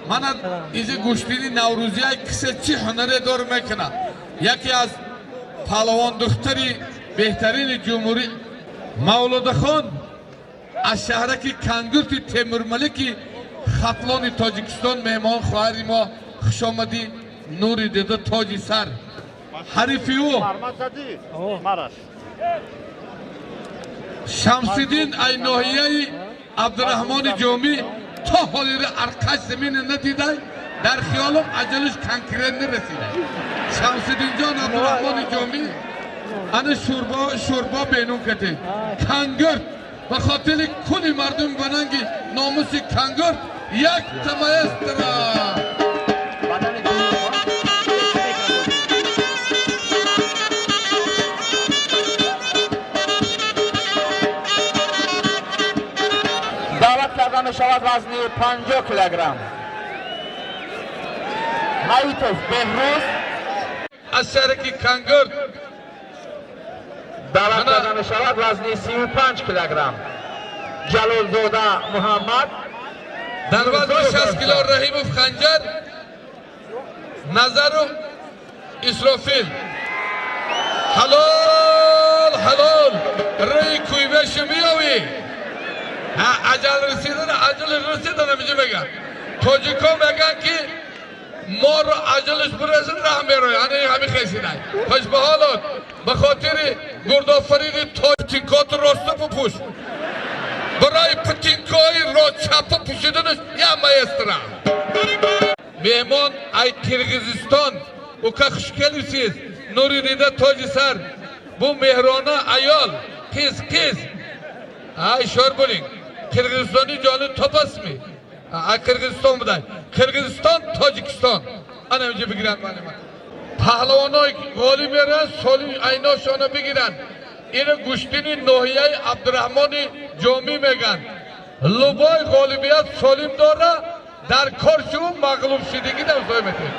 Мана изи гӯштини наврӯзия кисе чӣ ҳунаре дор мекунад. Яке аз паҳлавондухтари беҳтарини ҷумҳурӣ Мавлудахон аз шаҳраки Кангурти Темурмалики Хатлони Тоҷикистон меҳмон хоҳари мо хушомадӣ нури дида тоҷи сар. Ҳарифи ӯ Шамсиддин ай ноҳияи Абдураҳмони Ҷомӣ то ҳолира арқаш замина надидай, дар хиёлам аҷалаш конкрент нарасидай. Шамсиддинҷон Абдураҳмони Ҷомӣ ана шӯрбо бенун кате. Кангурт ба хотири кули мардуми бананги номуси Кангурт якта маэстро. Даъват карда мешавад вазни 50 килограмм. Ҳаитов Беҳрӯз аз шаҳраки Кангурт. Даъват карда мешавад вазни 35 килограмм. Ҷалолзода Муҳаммад дар вазни 60 кило Раҳимов Ханҷар, Назаров Исрофил. Ҳалол ҳалол рӯи кӯйбашу меёвӣ. Аҷал расидан, аҷал расидан ҳаминҷо мегӯянд. Тоҷикҳо мегӯянд ки моро аҷалаш бирасад раҳ мерояд. Ана ҳамин хесидай. Хуш ба ҳолот ба хотири гурдофариди тоҷикоту росту бупӯш. Барои путинкои ростчапа пӯшиданаш я маэстро. Меҳмон ай Қирғизистон ука хуш келибсиз. Нури дида тоҷи сар. Бу меҳрона аёл қиз қиз. Ай шор булинг. Қирғизистони ҷони топасми? Ай Қирғизистон будай. Қирғизистон, Тоҷикистон. Ана инҷо бигиранд ман. Паҳлавонои ғолиб меранд, соли айношона бигиранд. Ина гӯштини ноҳияи Абдураҳмони Ҷомӣ мегӯянд. Лубой ғолибият солим дора, дар кор шу мағлуб шидагӣ дар соҳиб метавонад.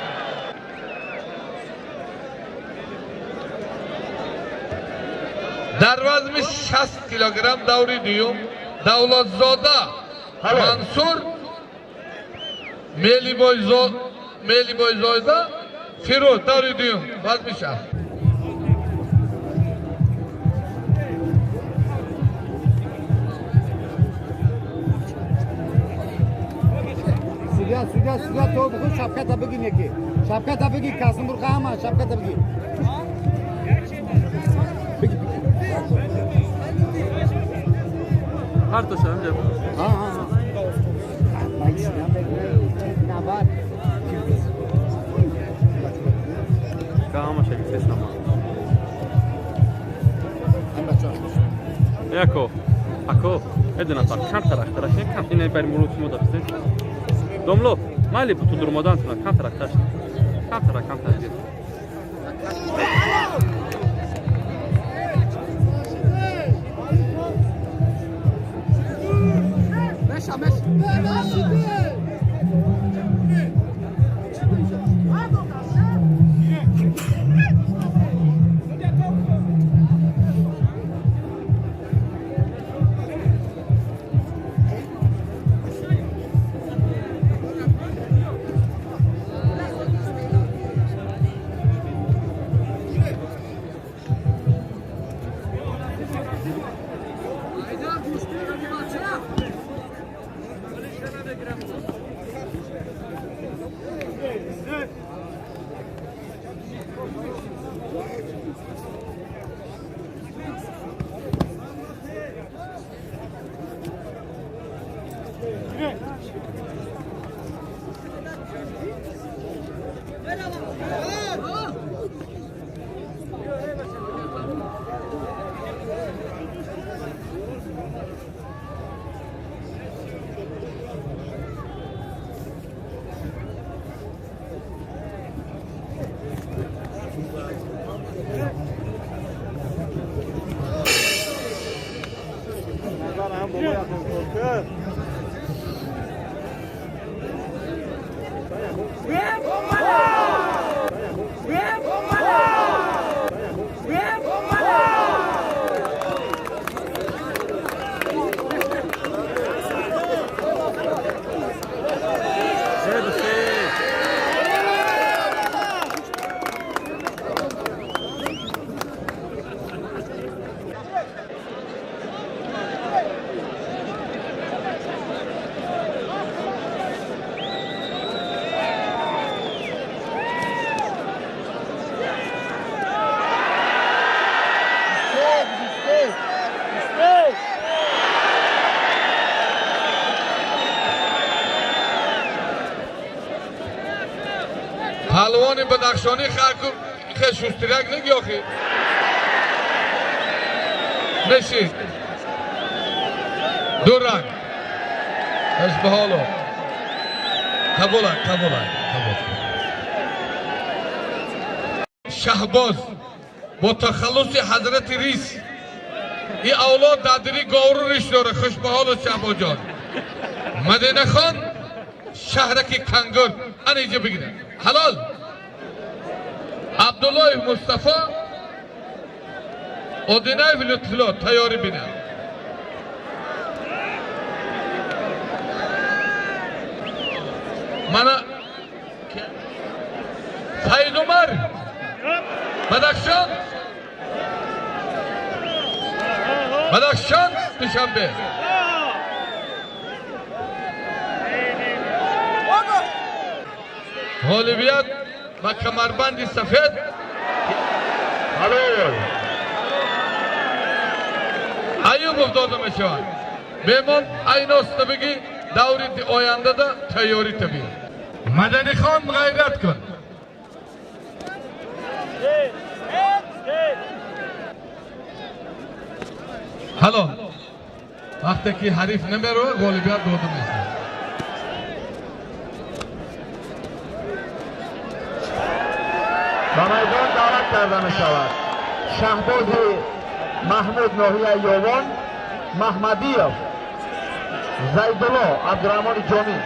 Дар вазни 60 килограмм даври дуюм Давлатзода Мансур Мелибойзода Фирӯз даври дуюм вазни 60. Судья, судья, судья, то бихо шапката бигин яки. Шапката биги, Касымбурга ҳама шапката биги. Ҳар тоша ҳамҷа. Ҳа, ҳа. Ҳама шагифтес нама. Яко, ако, эдина фар камтар ахтараш, кам ина бари мурут мо дафтен. Домло, майли буту дурмодан туна камтар ахтараш. Камтар, камтар гир. Mexa, mexa. 92. پهلوان بدخشانی خیلی شسترک نگی آخی نشید دو رنگ اش به حالو قبول قبول قبول. شهباز با تخلص حضرت ریس این اولاد دادری گاورو ریش داره. خوش به حالو شهباز جان. مدینه خان شهرک کنگر انا اینجا بگیره حلال. عبدالله مصطفی اودینایف لطفلا تیاری بینه. من سید عمر بدخشان بدخشان دوشنبه. غالبیت و کمربند سفید حلال ایوب داده می شود. بهمان ایناست بگی دوری آینده ده تیاری تبی. مدنی خان غیرت کن. حلال وقتی که حریف نمیره غالبیت داده می شود. به میدان دعوت کرده می شود شهباز محمود ناحیه یوان، محمدیف زیدالله عبدالرحمن جامی.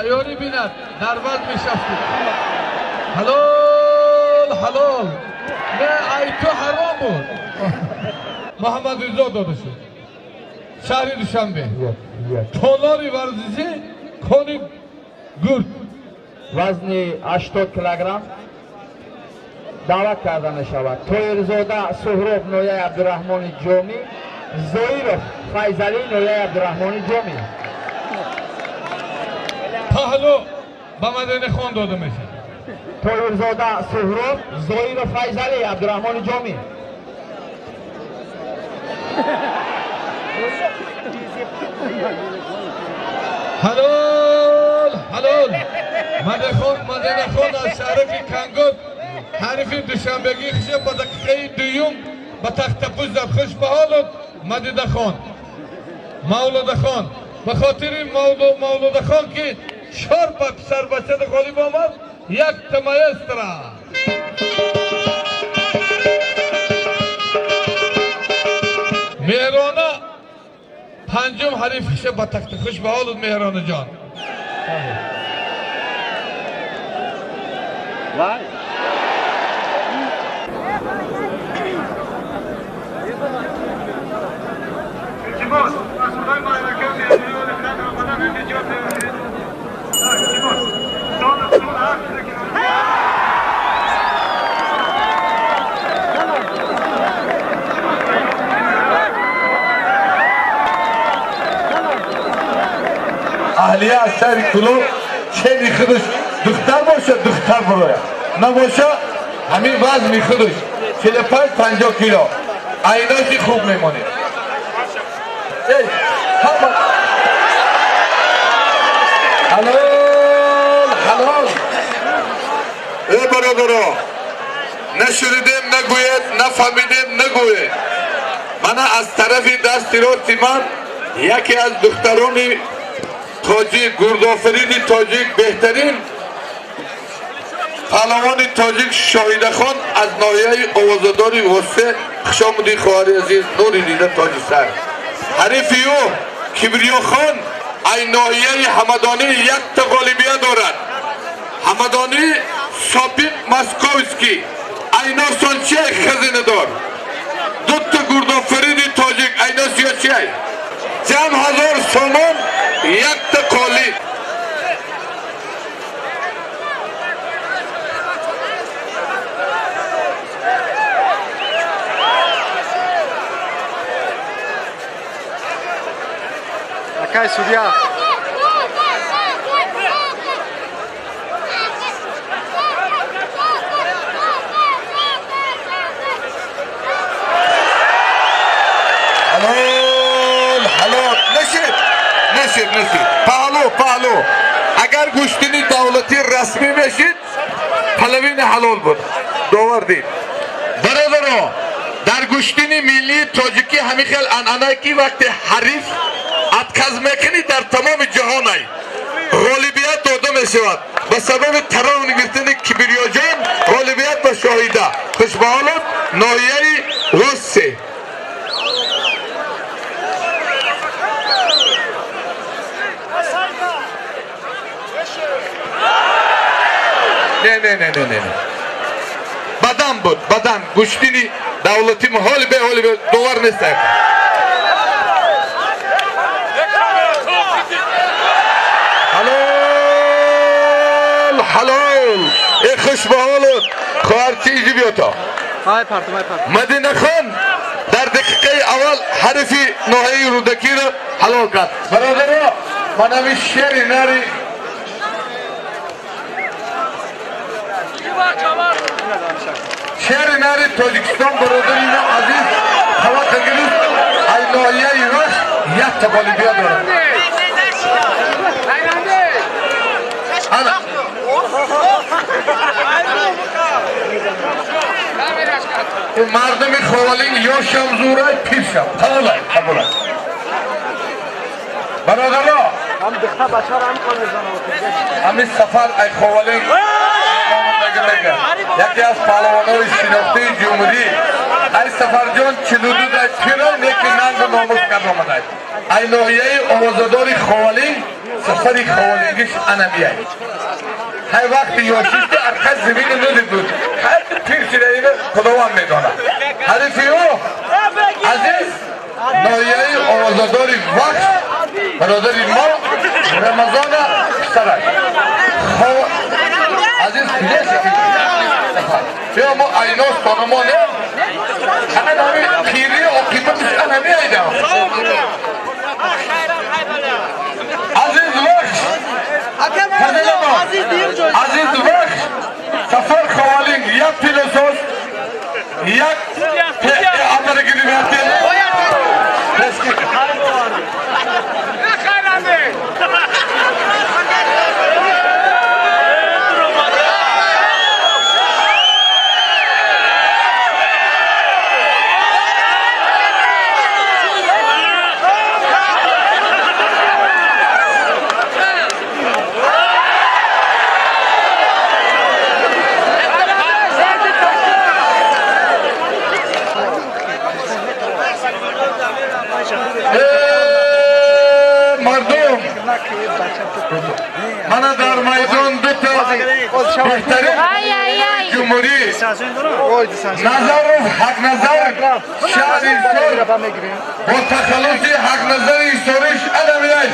تیاری بیند در وزن می شفتی. حلال حلال نه ای تو حرام بود. محمد رضا داده شد شهر دوشنبه. تالار ورزشی کانی گرد. وزن 80 کیلوگرم دعوت کرده می شود طاهرزاده سهراب نویه عبدالرحمن جامی، زایرов فیضعلی نویه عبدالرحمن جامی. پهلو به مدینه خان داده میشه. طاهرزاده سهراب، زایرов فیضعلی عبدالرحمن جامی. حلال حلال. مدینه خان از شهرک کنگوت حریف دوشنبگی خوش با دقیقه دوم به تخت پوش زد. خوش به حالت مدینه خان. مولود خان به خاطر مولود خان که 4 پسر بچه غالب آمد یک تمایسترا. مهرانه پنجم حریف خوشه با تخت. خوش به حالت مهرانه جان. اهلیه از سر کلوب چنی خودش دختر باشه دختر بروید نباشه همین وزن خودش 45-50 کیلو ایناشی خوب میمونه. حلال حلال. ای برادرها نشنیدیم نگوید نفهمیدیم نگوید. من از طرف دست راست من یکی از دختران تاجیک گردآفرین تاجیک بهترین پهلوان تاجیک شاهیده خان از ناحیه آوازداری واسه خوش آمدی خواهر عزیز نوری دیده تاج سر. حریف او کبریا خان ای ناحیه همدانی یک تا غالبیت دارد. همدانی سابق مسکوفسکی اینا سانچه خزینه دار. دو чиай? Ҷамъ 1000 сомон якта қолӣ. Акай судья. نشید پهلو اگر گوشتینی دولتی رسمی میشید پلوین حلال بود دوور دید برادرها در گوشتینی ملی تاجیکی همین خیل عنعنه که وقتی حریف اتکز میکنی در تمام جهان ای غالبیت داده میشود به سبب تران گرفتن کبریا جان غالبیت به شاهیده خوش به حالت ناحیه وسه. نه نه نه نه نه بدن بود بدن گوشتینی دولتی حال به حال به دوار نیست. حلال حلال ای خوش به حالت خواهر چیزی بیا تا مدینه خان در دقیقه اول حریفی ناحیه رودکی را حلال کرد. برادرها من همین شعر نری شهر نری تاجیکستان برادر اینا عزیز طلاق گرفت ای ناحیه رشت یک تا غالبیت دارد. مردم خوالین یاشم زورای پیرشم قبولای قبولای برادرها همین سفر ای خوالین یکی از پهلوانای شناخته جمهوری ای سفرجان 42 در پیران یکی ننگ و ناموس کرد آمده ای ناحیه آوازدار خوالین سفر خوالینگش انمیه هر وقت یاشیش که ارکز زمین ندید بود هر پیر شده اینه خداوند میداند. حریفی او عزیز ناحیه آوازدار وقت برادر ما رمضان پسرک عزیز کجا بیا ما ایناس خانمانه همه همی پیری عاقبتش همی ایده. عزیز وخش عزیز وخش سفر خوالین یک پیلوسوس یک امرگیری میاتین من در میدان دو تا بهترین جمهوری نظر حق نظر شهر ایستار با تخلص حق نظر ایستارش ادمیش